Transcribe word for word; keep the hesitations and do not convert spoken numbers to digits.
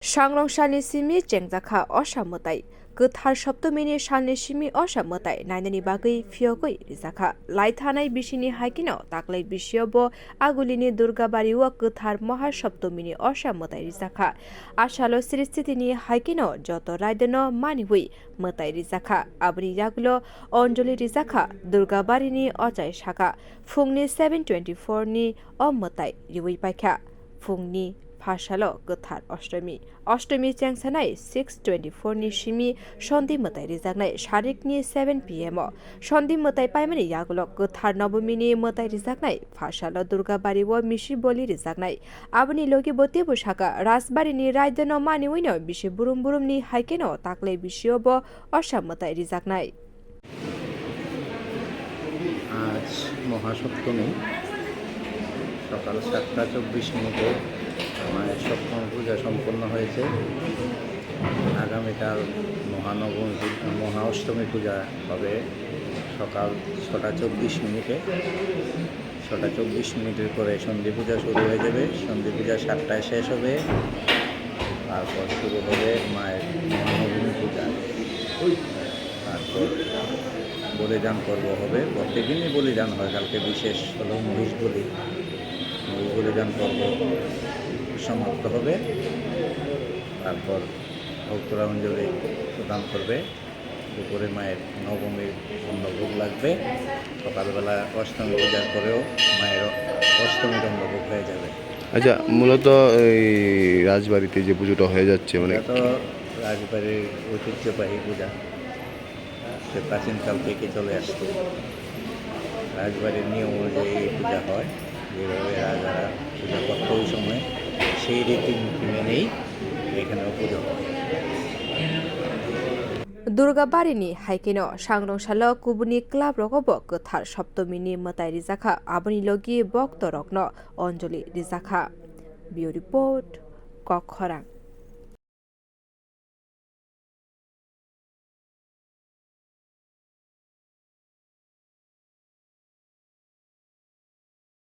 Sangrong salni simi chengjakha Osa mwtai. Kwthar Soptomini salni simi Osa mwtai nainani bagwi phiyogwi rijakha. Lai thanai bisini hai kheno taklai bisio bo Agulini Durgabari o kwthar Maha Soptomini Osa mwtai rijakha. A salo Sristitini hai kheno joto raidano maniwi mwtai rijakha. Aboni yagulo Anjali rijakha Durgabarini ochai saka. Phungni seven twenty-four ni o mwtai riwi paikha. Phungni phasalo kwthar Ostomi. Ostomi chengsanai six twenty-four ni simi Sondi mwtai rijaknai sarikni seven P M o. Sondi mwtai paimani yagulo kwthar Nobomini mwtai rijaknai phasalo Durgabari o misi boli rijaknai. Aboni logi bo teibo saka Rajbari ni raidano maniwino bisi burum burum ni hai kheno taklai bisio bo Osa mwtai rijaknai. আজ মহাসপ্তমী, সকাল সাতটা চব্বিশ মিনিটে আমার সপ্তমী পূজা সম্পন্ন হয়েছে। আগামীকাল মহানবমী পূ-, মহাঅষ্টমী পূজা হবে সকাল ছটা চব্বিশ মিনিটে। ছটা চব্বিশ মিনিটের পরে সন্ধি পূজা শুরু হয়ে যাবে। সন্ধি পূজা সাতটায় শেষ হবে। তারপর শুরু হবে মায়ের মহানবমী পূজা। তারপর বলিদান পর্ব হবে। প্রত্যেক দিনই বলিদান হয়, কালকে বিশেষ হলো মহিষ বলি। মহিষ বলিদান পর্ব সমাপ্ত হবে। তারপর ভক্তরা অঞ্জলি প্রদান করবে। দুপুরে মায়ের নবমীর অন্নভোগ লাগবে। সকালবেলা অষ্টমী পূজার পরেও মায়ের অষ্টমীর অন্নভোগ হয়ে যাবে। আচ্ছা, মূলত এই রাজবাড়িতে যে পুজোটা হয়ে যাচ্ছে, মানে এটা তো রাজবাড়ির ঐতিহ্যবাহী পূজা, সে প্রাচীনকাল থেকে চলে আসছে। রাজবাড়ির নিয়ম অনুযায়ী এই পূজা হয়, যেভাবে রাজারা পূজা করত ওই সময়, সেই রীতিনীতি মেনেই এখানেও পুজো হয়। Durga Barini hai kheno Sangrong salo kubuni club rogo bo kwthar Soptomini mwtai rijakha, aboni logi bokto rokno Anjali rijakha. Bureau Report, Kokkhorang.